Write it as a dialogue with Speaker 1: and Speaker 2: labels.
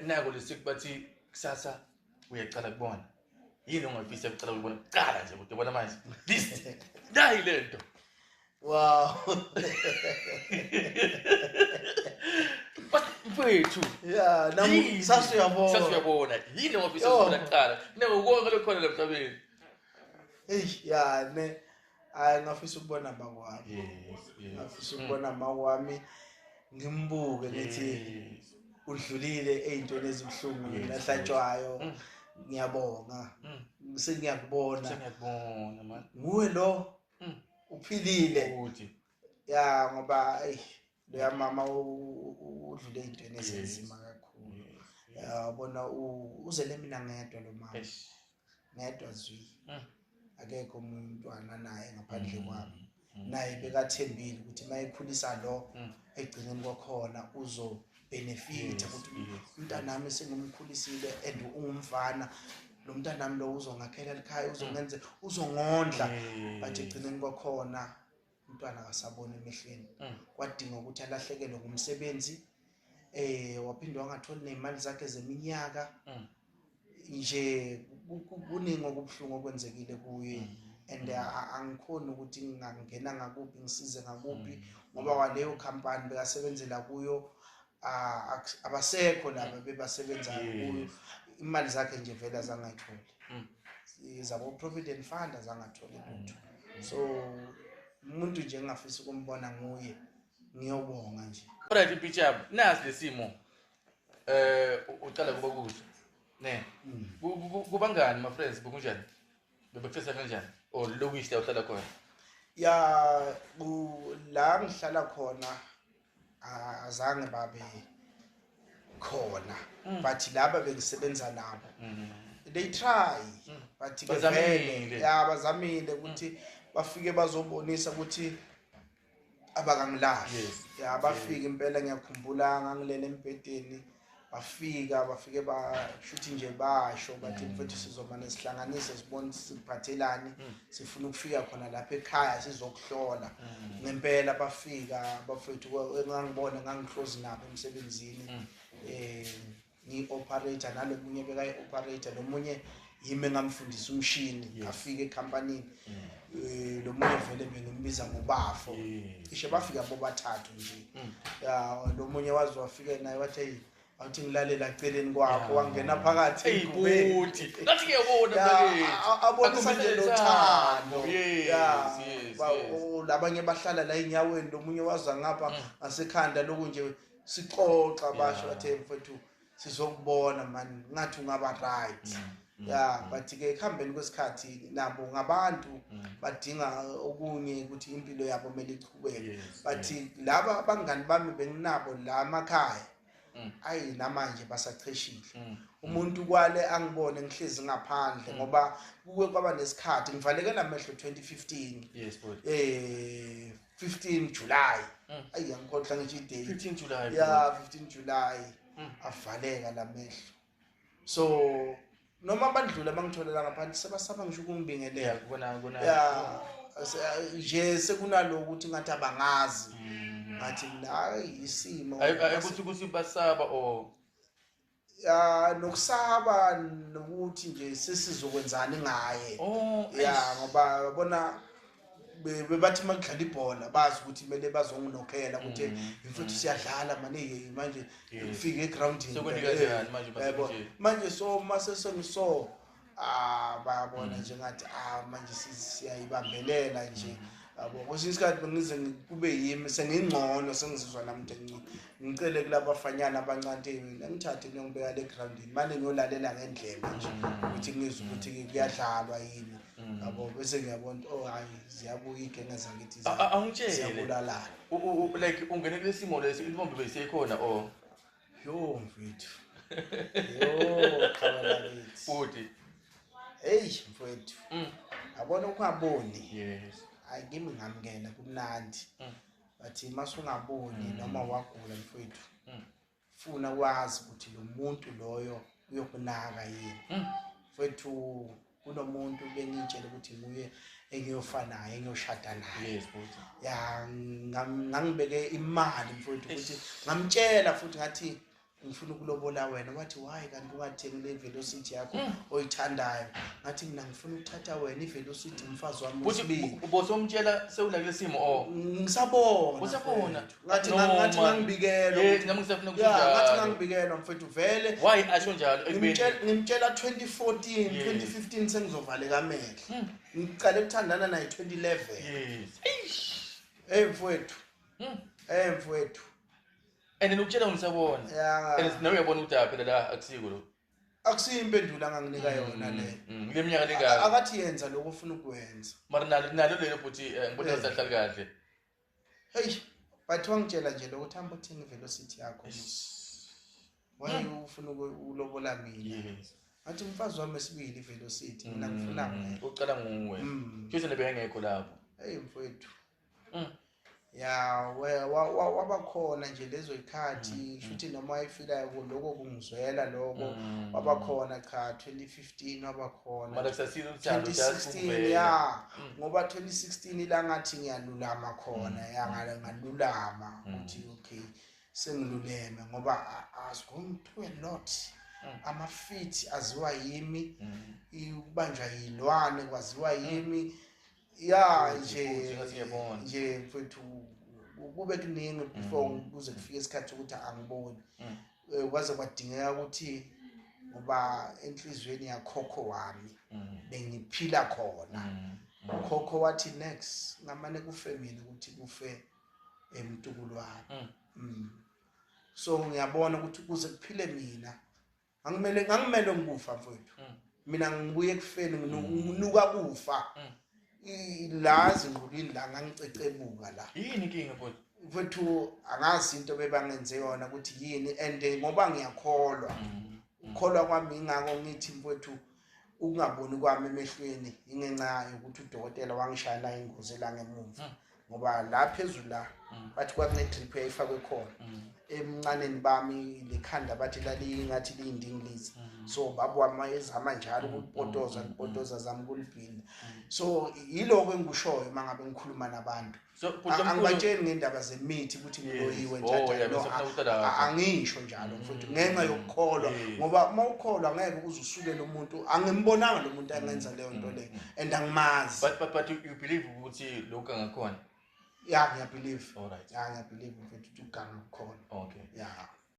Speaker 1: Nako lesiku bathi kusasa uyaqala kubona. Yini ongafisa ukucala ukubona kuqala nje kodwa bona manje. List. Nayi lento.
Speaker 2: Wow.
Speaker 1: Mfethu.
Speaker 2: Yeah, namu sasuyabona.
Speaker 1: Sasuyabona. Yini ongafisa ukubona kuqala? Nako konke lokhona la emhlabeni.
Speaker 2: Hey, yeah, ne. Hayi ngafisa ukubona makwami.
Speaker 1: Yes.
Speaker 2: Ngafisa ukubona makwami ngimbuke ngithi udlulile ey'ntweni ezibuhlungu nahlatshwayo. Ngiyabonga. Sengiyakubona.
Speaker 1: Sengiyakubona man.
Speaker 2: Nguwe lo. Uphilile.
Speaker 1: Uthi.
Speaker 2: Ya ngoba ey loya mama udlule ey'ntweni ezinzima kakhulu. Yabona uzele mina ngedwa lo mama. Ngedwa zwi. Akekho omunye umntwana naye ngaphandle kwami. Naye bekathembile ukuthi mayekhulisa lo egcineni kwakhona uzo benefit ukuthi umntanami sengimkhulisile and ungumfana lo mntanami lo uzongakhela ekhaya uzongenze uzongondla but egcineni kwakhona umntwana akasabona emehlweni. Kwadinga ukuthi alahlekelwe ngumsebenzi, waphinde wangatholi nezimali zakhe zeminyaka. Nje kuningi okubuhlungu okwenzekile kuye and angikhoni ukuthi ngingangena ngakuphi ngisize ngakuphi ngoba kwaleyo company bekasebenzela kuyo abasekho laba bebasebenza kuyo, imali zakhe nje vele azangayitholi, zabo Provident Fund azangatholi lutho. So umuntu nje engingafisa ukumbona nguye, ngiyobonga nje.
Speaker 1: Alright impitshi yami, nasi lesimo uqala kuba kuso ne kubangani my friends bekunjani, bebekufisa kanjani or lokishi la uhlala khona?
Speaker 2: Ya, la ngihlala khona azange babe khona, but laba bengisebenza nabo they try, but ke vele ya bazamile ukuthi bafike bazobonisa ukuthi abakangilahli. Ya bafika impela, ngiyakhumbula ngangilele embhedeni, bafika bafike bashuthi nje basho bathi mfethu sizomane sihlanganise sibone sikuphathelani, sifuna ukufika khona lapha ekhaya sizokuhlola. Ngempela bafika bafethu, engangibona ngangihlozi nabo emsebenzini, ngi-operator nalomunye bekayi-operator, lomunye yimi engamfundisa umshini afike ekhampanini, lomunye vele bengimbiza ngobafo. Cishe bafika bobathathu nje. Ya lomunye waze wafika naye wathi hey awuthi ngilalela celeni kwakho, wangena phakathi
Speaker 1: ebhuti ngathi ngiyabona mntakethu
Speaker 2: abonisa nje lothando. Labanye bahlala la enyaweni, lomunye waza ngapha ngasekhanda lokhu nje sixoxa basho bathe mfethu sizokubona man ngathi ungaba right. Ya but ke ekuhambeni kwesikhathi nabo ngabantu badinga okunye ukuthi impilo yabo kumele ichubeke, but laba abangani bami benginabo la emakhaya ayi namanje basacheshile. Umuntu kwale angibone ngihlezi ngaphandle ngoba kuke kwaba nesikhathi ngivaleke lamehlo 2015.
Speaker 1: Yes boy.
Speaker 2: 15 July. Ayi angikhohlwa ngisho idate.
Speaker 1: 15 July.
Speaker 2: Yeah, 15 July avaleka lamehlo. So noma bandlula bangitholela ngaphandle sebasaba ngisho ukungibingelela.
Speaker 1: Kubona
Speaker 2: Yeah, nje sekunalo ukuthi ngathi abangazi. Ngathi mina hayi isimo.
Speaker 1: Ayi ukuthi basaba or
Speaker 2: ya nokusaba nokuthi nje sesizokwenzani ngaye. Ya ngoba yabona bebathi makudlala ibhola bazi ukuthi kumele bazonginokhela ukuthi mfethu siyadlala manje manje ufike egroundini manje so mase sengiso bayabona nje ngathi manje siyayibambelela nje yabo. Kwesinye isikhathi bengize kube yimi sengingcono sengizizwa nami ngcono, ngicele kulabafanyana abancane mina ngithathe ngiyongibeka le groundini manje ngiyolalela ngendlebe nje ukuthi ngizwe ukuthi kuyadlalwa yini yabo, bese ngiyabona oh hayi ziyabuya igenge zakithi
Speaker 1: ziyabulalana. Like ungene kulesimo lesi intombi beyisekhona or
Speaker 2: yo mfethu yo qhawe
Speaker 1: futhi
Speaker 2: hey mfethu yabona ukungaboni.
Speaker 1: Yes
Speaker 2: hayi kimi ngamkela kumnandi bathi masungaboni noma wagula mfethu funa wazi ukuthi lo muntu loyo uyokunaka yini. Mfethu kunomuntu bengitshela ukuthi nguye engiyofana naye engiyoshada naye.
Speaker 1: Yes futhi
Speaker 2: ya ngangibeke imali mfethu ukuthi ngamtshela futhi ngathi Ngifuna ukulobola wena. Wathi, why kanti ungathengi le Velocity yakho oyithandayo? Ngathi mina ngifuna ukuthatha wena, i-Velocity umfazi wami
Speaker 1: Futhi
Speaker 2: wesibili.
Speaker 1: Bosomtshela sewula kulesimo o
Speaker 2: Ngisabona.
Speaker 1: Usabona?
Speaker 2: Mfethu. Ngathi
Speaker 1: No,
Speaker 2: ngathi
Speaker 1: man.
Speaker 2: ngangibikelwa
Speaker 1: Nami ngisafuna
Speaker 2: ya, ngathi
Speaker 1: kusho.
Speaker 2: ngangibikelwa, mfethu, vele.
Speaker 1: Why asho njalo ekubeni
Speaker 2: Ngimtshela 2014, 2015 sengizovaleka amehlo. Ngiqale ukuthandana naye 2011. Hey mfowethu. Hey mfowethu.
Speaker 1: And then ukutshela ngisabona. And nawe uyabona ukuthi ah, phela la akusiko lo.
Speaker 2: Akusiyo impendulo anganginika yona le.
Speaker 1: Kule minyaka lengaka.
Speaker 2: Akathi yenza lokho ofuna ukwenza.
Speaker 1: Mara nalo lelo futhi ngibona sahlali kahle.
Speaker 2: Hey, but wangitshela nje lokho, hamba uthenga i-Velocity yakho. Why ufuna ulobola mina? Ngathi umfazi wami wesibili i-Velocity, mina ngifuna wena.
Speaker 1: Ucala nguwe. Futhi nebengekho lapho.
Speaker 2: Hey mfowethu. Ya, wabakhona nje lezo ikhathi, futhi noma wayefilayo lokho kungizwela lokho, wabakhona cha 2015 wabakhona.
Speaker 1: Mara kusasile uthando.
Speaker 2: 2016, ya, ngoba 2016 ila ngathi ngiyalulama khona, ya, ngalulama ukuthi okay, sengiluleme, ngoba I was going through a lot. Ama-fit aziwa yimi, ukubanjwa yilwane kwaziwa yimi, ya.
Speaker 1: Futhi,
Speaker 2: Nje
Speaker 1: futhi, ngathi ngiyabona.
Speaker 2: nje mfethu, kube kuningi before kuze kufike isikhathi sokuthi angiboni. Kwaze kwadingeka ukuthi, ngoba enhliziyweni yakhokho wami bengiphila khona, ukhokho wathi next ngamane kufe mina ukuthi kufe emntukulu wami. So ngiyabona ukuthi kuze kuphile mina angimele ngikufa, mfowethu. Mina ngibuye ekufeni, nginuka kufa. La zingqulwini la ngangicecebuka la.
Speaker 1: Yini inkinga, mfowethu?
Speaker 2: Mfowethu, angazi into bebangenze yona ukuthi yini, and ngoba ngiyakholwa, ukukholwa kwami, ingakho ngithi mfowethu ukungaboni kwami emehlweni ingenxa yokuthi udokotela wangishayela ingozi la ngemuva, ngoba la phezulu la bathi kwakune-drip eyayifakwe khona. Emncaneni bami lekhanda bathi lalingathi liyindingilizi, so baba wami wayezama njalo ukulipotoza, lipotoza, zama ukulibhinda. So yiloko engikushoyo uma ngabe ngikhuluma nabantu.
Speaker 1: So bhuti omkhulu-
Speaker 2: Angibatsheli ngendaba zemithi ukuthi ngiloyiwe
Speaker 1: Oh, yeah,
Speaker 2: njalo, no.
Speaker 1: bese ufuna ukuqala lapho.
Speaker 2: Angisho njalo mfowethu, ngenxa yokukholwa, ngoba uma ukholwa ngeke uze usukele umuntu. Angimbonanga lo muntu angenza leyo nto leyo and angimazi.
Speaker 1: But you believe ukuthi lokhu angakhona?
Speaker 2: Ya, ngiyabelieve.
Speaker 1: Alright.
Speaker 2: Ya, ngiyabelieve mfethu ukuthi uganga kukhona.
Speaker 1: Okay.
Speaker 2: Ya.